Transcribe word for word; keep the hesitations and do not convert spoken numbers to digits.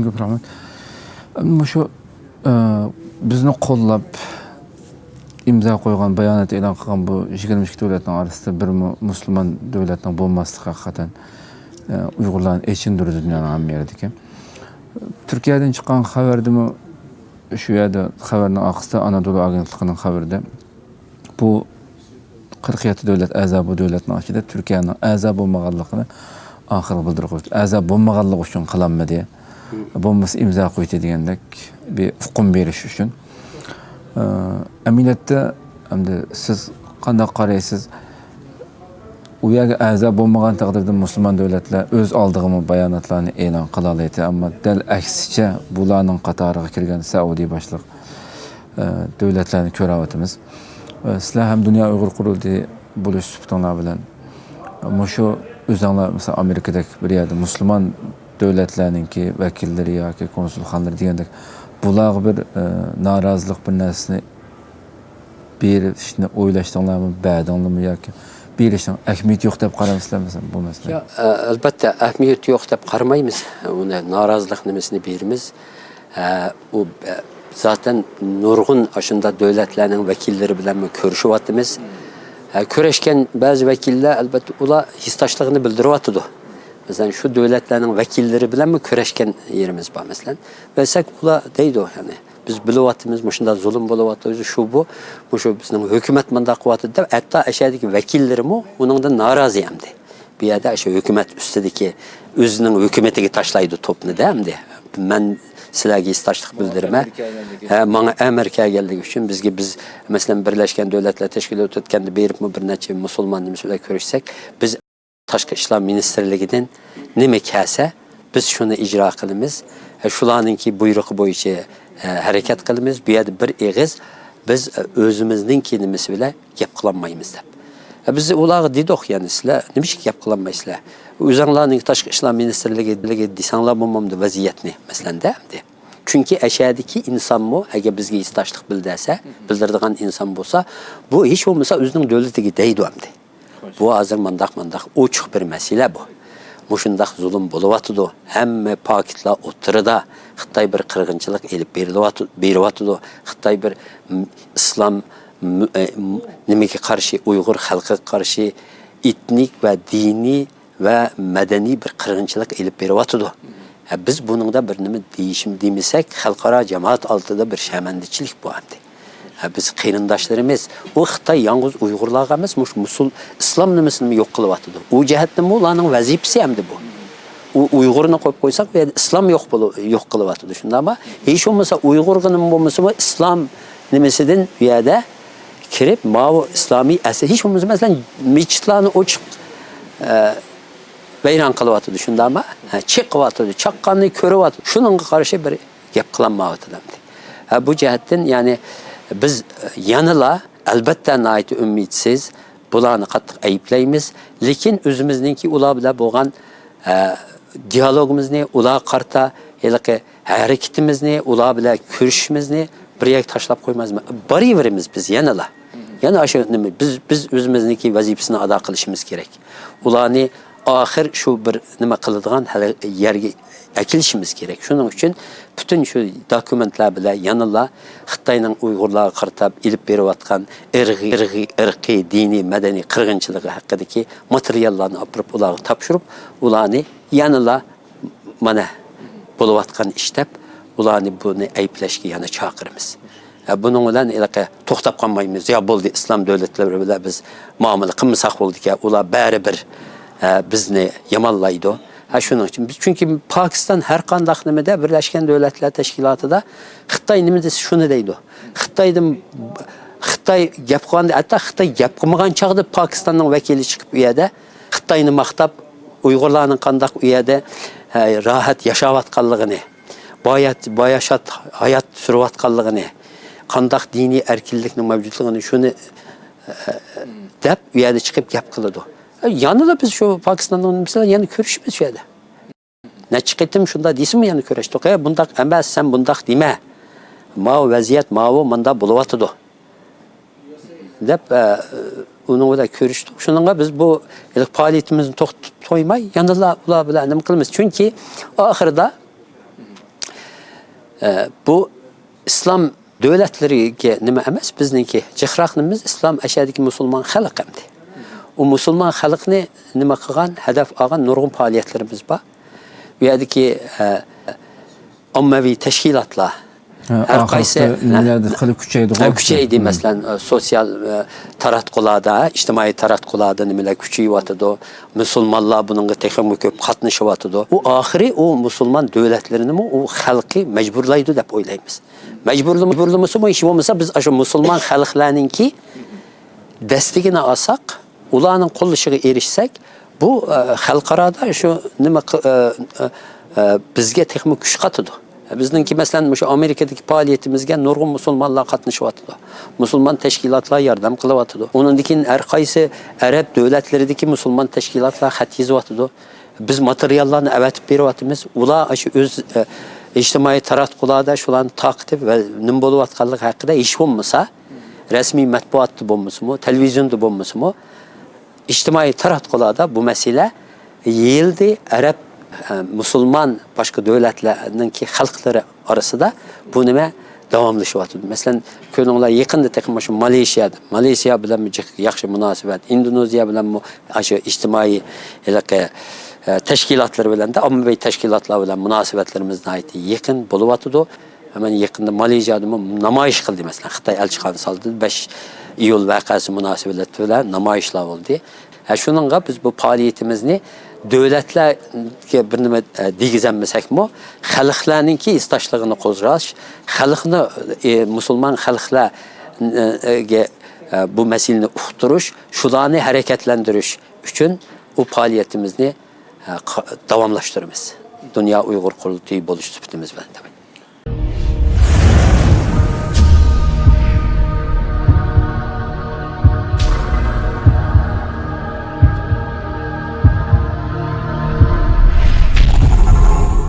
كۆپ رەھمەت. مۇشۇ، ئە، بىزنى قوللاپ ئىمزا قويغان، بايانات ئېلان قىلغان بۇ يىگىرمە ئىككى دۆلەتنىڭ ئارىسىدا بىرمۇ مۇسۇلمان دۆلەتنىڭ بولماسلىقى ھەقىقەتەن، ئە، ئۇيغۇرلارنى ئېچىندۇرىدۇ دۇنيانىڭ ھەممە يېرىدىكى. تۈركىيەدىن چىققان خەۋەردىمۇ شۇ يەردە خەۋەرنىڭ ئارقىسىدا ئانادولۇ ئاگېنتلىقىنىڭ خەۋىرىدە بۇ قىرىق يەتتە دۆلەت ئەزا بۇ دۆلەتنىڭ ئىچىدە تۈركىيەنىڭ ئەزا بولمىغانلىقىنى ئاخىرغا بىلدۈرۈپ قويۇپتۇ. ئەزا بولمىغانلىقى ئۈچۈن قىلالمىدى. بولمىسا ئىمزا قويدى دېگەندەك بىر ئۇقۇم بېرىش ئۈچۈن. ئە، ئەمەلىيەتتە ئەمدى سىز قانداق قارايسىز؟ ئۇ يەرگە ئەزا بولمىغان تەقدىردە مۇسۇلمان دۆلەتلەر ئۆز ئالدىغىمۇ باياناتلارنى ئېلان قىلالايتتى. ئەمما دەل ئەكسىچە بۇلارنىڭ قاتارىغا كىرگەن سەئۇدى باشلىق، ئە، دۆلەتلەرنى كۆرۈۋاتىمىز. ئە، سىلەر ھەم دۇنيا ئۇيغۇر قۇرۇلتىيى بولۇش سۈپىتىڭلار بىلەن مۇشۇ ئۆزۈڭلار مەسىلەن ئامېرىكىدەك بىر يەردە مۇسۇلمان دۆلەتلەرنىڭكى ۋەكىللىرى ياكى كونسۇلخانىلىرى دېگەندەك بۇلارغا بىر، ئە، نارازىلىق بىر نەرسىنى بېرىشنى ئويلاشتىڭلارمۇ، بەردىڭلارمۇ ياكى بېرىشنىڭ ئەھمىيىتى يوق دەپ قارامسىلەر مەسىلەن بۇ مەسىلە؟ ياق، ئە، ئەلبەتتە ئەھمىيىتى يوق دەپ قارىمايمىز. ئۇنى نارازىلىق نېمىسىنى بېرىمىز. ئە، ئۇ، ئە، زاتەن نۇرغۇن ئاشۇنداق دۆلەتلەرنىڭ ۋەكىللىرى بىلەنمۇ كۆرۈشۈۋاتىمىز. ئە، كۆرۈشكەن بەزى ۋەكىللەر ئەلبەتتە ئۇلار ھېسداشلىقىنى بىلدۈرۈۋاتىدۇ. مەسىلەن، شۇ دۆلەتلەرنىڭ ۋەكىللىرى بىلەنمۇ كۆرۈشكەن يېرىمىز بار مەسىلەن. بەرسەك ئۇلار دەيدۇ، يەنى بىز بىلىۋاتىمىز، مۇشۇنداق زۇلۇم بولۇۋاتىدۇ، شۇ بۇ، مۇشۇ بىزنىڭ ھۆكۈمەت مۇنداق قىلىۋاتىدۇ دەپ، ھەتتا ئەشەدىكى ۋەكىللىرىمۇ ئۇنىڭدىن نارازى ئەمدى. بۇ يەردە شۇ ھۆكۈمەت ئۈستىدىكى ئۆزىنىڭ ھۆكۈمىتىگە تاشلايدۇ توپنى-دە ئەمدى. مەن سىلەرگە ھېسداشلىق بىلدۈرىمەن. ھە، ماڭا ئەمىر كەلگەنلىكى ئۈچۈن بىزگە، بىز، مەسىلەن، بىرلەشكەن دۆلەتلەر تەشكىلاتى ئۆتكەندە بېرىپمۇ بىر نەچچە مۇسۇلمان نېمىسى بىلەن كۆرۈشسەك، بىز تاشقى ئىشلار مىنىستىرلىكىدىن نېمە كەلسە، بىز شۇنى ئىجرا قىلىمىز. ھە، شۇلارنىڭكى بۇيرۇقى بويىچە، ھە، ھەرىكەت قىلىمىز. بۇ يەردە بىر ئېغىز بىز، ھە، ئۆزىمىزنىڭكى نېمىسى بىلەن گەپ قىلالمايمىز دەپ. ھە، بىز ئۇلارغا دېدۇق، يەنى، سىلەر نېمىشقا گەپ قىلالمايسىلەر؟ ئۆزۈڭلارنىڭ تاشقى ئىشلار مىنىستىرلىكىگە دېسەڭلار بولمامدۇ ۋەزىيەتنى، مەسىلەن-دە، ئەمدى. چۈنكى ئەشەدىكى ئىنسانمۇ، ئەگەر بىزگە ھېسداشلىق بىلدۈرسە، بىلدۈرىدىغان ئىنسان بولسا، بۇ ھېچ بولمىسا ئۆزىنىڭ دۆلىتىگە دەيدۇ ئەمدى. بۇ ھازىر مۇنداق، مۇنداق ئوچۇق بىر مەسىلە بۇ. مۇشۇنداق زۇلۇم بولۇۋاتىدۇ. ھەممە پاكىتلار ئوتتۇرىدا. خىتاي بىر قىرغىنچىلىق ئېلىپ بېرىلىۋاتىدۇ، بېرىۋاتىدۇ. خىتاي بىر، م، ئىسلام، م، ئە، م، نېمىگە قارشى، ئۇيغۇر خەلقىگە قارشى ئېتنىك ۋە دىنىي ۋە مەدەنىي بىر قىرغىنچىلىق ئېلىپ بېرىۋاتىدۇ. ھە، بىز بۇنىڭدا بىر نېمە دېيىشىم دېمىسەك، خەلقئارا جامائەت ئالدىدا بىر شەرمەندىچىلىك بۇ ئەمدى. ھە، بىز قېرىنداشلىرىمىز، ئۇ خىتاي يالغۇز ئۇيغۇرلارغا ئەمەس، مۇشۇ مۇسۇل-، ئىسلام نېمىسىنىمۇ يوق قىلىۋاتىدۇ. ئۇ جەھەتتىنمۇ ئۇلارنىڭ ۋەزىپىسى ئەمدى بۇ. ئۇ ئۇيغۇرنى قويۇپ قويساق، بۇ يەردە ئىسلام يوق بولۇ-، يوق قىلىۋاتىدۇ، شۇنداقمۇ؟ ھېچ بولمىسا ئۇيغۇرغىنىمۇ بولمىسىمۇ ئىسلام نېمىسىدىن بۇ يەردە كىرىپ، ماۋۇ ئىسلامىي ئەسەر، ھېچ بولمىسا، مەسىلەن، مىچىتلارنى ئوچۇق، ئە، ۋەيران قىلىۋاتىدۇ، شۇنداقمۇ؟ ھە، چېقىۋاتىدۇ، چاققاننى كۆرۈۋاتىدۇ. شۇنىڭغا قارشى بىر گەپ قىلالمايۋاتىدۇ ئەمدى. ھە، بۇ جەھەتتىن، يەنى، بىز يەنىلا، ئەلبەتتە، ناھايىتى ئۈمىدسىز، بۇلارنى قاتتىق ئەيىبلەيمىز. لېكىن ئۆزىمىزنىڭكى ئۇلار بىلەن بولغان، ئە، دىيالوگىمىزنى، ئۇلارغا قارىتا ھېلىقى ھەرىكىتىمىزنى، ئۇلار بىلەن كۆرۈشۈشىمىزنى بىر يەرگە تاشلاپ قويمايمىز. بارىۋېرىمىز بىز يەنىلا. يەنە ئاشۇ نېمە، بىز، بىز ئۆزىمىزنىڭكى ۋەزىپىسىنى ئادا قىلىشىمىز كېرەك. ئۇلارنى ئاخىر شۇ بىر نېمە قىلىدىغان ھەل-، يەرگە ئەكېلىشىمىز كېرەك. شۇنىڭ ئۈچۈن پۈتۈن شۇ دوكۇمېنتلار بىلەن يەنىلا خىتاينىڭ ئۇيغۇرلارغا قارىتا ئېلىپ بېرىۋاتقان ئىرقىي، ئىرقىي، ئىرقىي، دىنىي، مەدەنىي قىرغىنچىلىقى ھەققىدىكى ماتېرىياللارنى ئاپىرىپ ئۇلارغا تاپشۇرۇپ، ئۇلارنى يەنىلا مانا بولۇۋاتقان ئىش دەپ، ئۇلارنى بۇنى ئەيىبلەشكە يەنە چاقىرىمىز. ھە، بۇنىڭ بىلەن ھېلىقى توختاپ قالمايمىز. يا بولدى، ئىسلام دۆلەتلىرى بىلەن بىز مۇئامىلە قىلمىساق بولىدىكەن، ئۇلار بەرىبىر، ھە، بىزنى يامانلايدۇ. ھە، شۇنىڭ ئۈچۈن بىز، چۈنكى پاكىستان ھەر قانداق نېمىدە، بىرلەشكەن دۆلەتلەر تەشكىلاتىدا خىتاي نېمە دېسە شۇنى دەيدۇ. خىتايدىن، خىتاي گەپ قىلغاندا، ھەتتا خىتاي گەپ قىلمىغان چاغدا پاكىستاننىڭ ۋەكىلى چىقىپ ئۇ يەردە خىتاينى ماختاپ، ئۇيغۇرلارنىڭ قانداق ئۇ يەردە، ھە، راھەت ياشاۋاتقانلىقىنى، بايات-، باياشات ھايات سۈرۈۋاتقانلىقىنى، قانداق دىنىي ئەركىنلىكنىڭ مەۋجۇتلۇقىنى، شۇنى، ئە، دەپ، ئۇ يەردە چىقىپ گەپ قىلىدۇ. ئە، يەنىلا بىز شۇ پاكىستاننىڭ نېمىسى بىلەن يەنە كۆرۈشىمىز شۇ يەردە. نەچچە قېتىم شۇنداق دېسىمۇ يەنە كۆرۈشتۇق. ئە، بۇنداق ئەمەس، سەن بۇنداق دېمە. ماۋۇ ۋەزىيەت ماۋۇ، مۇنداق بولۇۋاتىدۇ. دەپ، ئە، ئۇنىڭ بىلەن كۆرۈشتۇق. شۇنىڭغا بىز بۇ ھېلىقى پائالىيىتىمىزنى توختىتىپ قويماي، يەنىلا ئۇلار بىلەن نېمە قىلىمىز. چۈنكى ئاخىرىدا ئە، بۇ ئىسلام دۆلەتلىرىگە نېمە ئەمەس، بىزنىڭكى جىقراق نېمىمىز ئىسلام ئەشەدىكى مۇسۇلمان خەلق ئەمدى. ئۇ مۇسۇلمان خەلقنى نېمە قىلغان، ھەدەپ ئالغان نۇرغۇن پائالىيەتلىرىمىز بار. ئۇ يەردىكى، ئە، ئاممىۋى تەشكىلاتلار، ھە، ھەر قايسى، ئاخىرقى نېمىلەردە خېلى كۈچەيدىغۇ. ھە، كۈچەيدى. مەسىلەن، ئە، سوتسىيال، ئە، تاراتقۇلاردا، ئىجتىمائىي تاراتقۇلاردا نېمىلەر كۈچىيىۋاتىدۇ. مۇسۇلمانلار بۇنىڭغا تېخىمۇ كۆپ قاتنىشىۋاتىدۇ. ئۇ ئاخىرى ئۇ مۇسۇلمان دۆلەتلىرىنىمۇ ئۇ خەلقى مەجبۇرلايدۇ دەپ ئويلايمىز. مەجبۇرلىما-، مەجبۇرلىمىسىمۇ، ھېچ بولمىسا بىز ئاشۇ مۇسۇلمان خەلقلەرنىڭكى دەستىگىنى ئالساق، ئۇلارنىڭ قوللىشىغا ئېرىشسەك، بۇ، ئە، خەلقئارادا شۇ نېمە قى-، ئە، ئە، ئە، بىزگە تېخىمۇ كۈچ قاتىدۇ. بىزنىڭكى، مەسىلەن، مۇشۇ ئامېرىكىدىكى پائالىيىتىمىزگە نۇرغۇن مۇسۇلمانلار قاتنىشىۋاتىدۇ. مۇسۇلمان تەشكىلاتلار ياردەم قىلىۋاتىدۇ. ئۇنىڭدىن كېيىن ھەر قايسى ئەرەب دۆلەتلىرىدىكى مۇسۇلمان تەشكىلاتلار خەت يېزىۋاتىدۇ. بىز ماتېرىياللارنى ئەۋەتىپ بېرىۋاتىمىز. ئۇلار ئاشۇ ئۆز، ئە، ئىجتىمائىي تاراتقۇلاردا شۇلارنى تارقىتىپ ۋە نېمە بولۇۋاتقانلىقى ھەققىدە ھېچ بولمىسا، رەسمىي مەتبۇئاتتا بولمىسىمۇ، تېلېۋىزىيوندا بولمىسىمۇ، ئىجتىمائىي تاراتقۇلاردا بۇ مەسىلە يېيىلدى. ئەرەب، ئە، مۇسۇلمان باشقا دۆلەتلەرنىڭكى خەلقلىرى ئارىسىدا بۇ نېمە داۋاملىشىۋاتىدۇ. مەسىلەن، كۆرۈڭلار، يېقىندا تېخى مۇشۇ مالېيشىيادا، مالېيشىيا بىلەنمۇ جىق-، ياخشى مۇناسىۋەت، ئىندونېزىيە بىلەنمۇ ئاشۇ ئىجتىمائىي ھېلىقى، ئە، تەشكىلاتلىرى بىلەن، ئاممىۋى تەشكىلاتلار بىلەن مۇناسىۋەتلىرىمىز ناھايىتى يېقىن بولۇۋاتىدۇ. مانا يېقىندا مالېيشىيادىمۇ نامايىش قىلدى، مەسىلەن، خىتاي ئەلچىخانىسى ئالدىدا بەش ئىيۇل ۋەقەسى مۇناسىۋىتى بىلەن نامايىشلار بولدى. ھە، شۇنىڭغا بىز بۇ پائالىيىتىمىزنى دۆلەتلەرگە بىر نېمە، ئە، دېگۈزەلمىسەكمۇ، خەلقلەرنىڭكى ھېسداشلىقىنى قوزغاش، خەلقنى، ئە، مۇسۇلمان خەلقلەرگە، ئە، بۇ مەسىلىنى ئۇقتۇرۇش، شۇلارنى ھەرىكەتلەندۈرۈش ئۈچۈن ئۇ پائالىيىتىمىزنى، ئە، قا-، داۋاملاشتۇرىمىز. دۇنيا ئۇيغۇر قۇرۇلتىيى بولۇش سۈپىتىمىز بىلەن.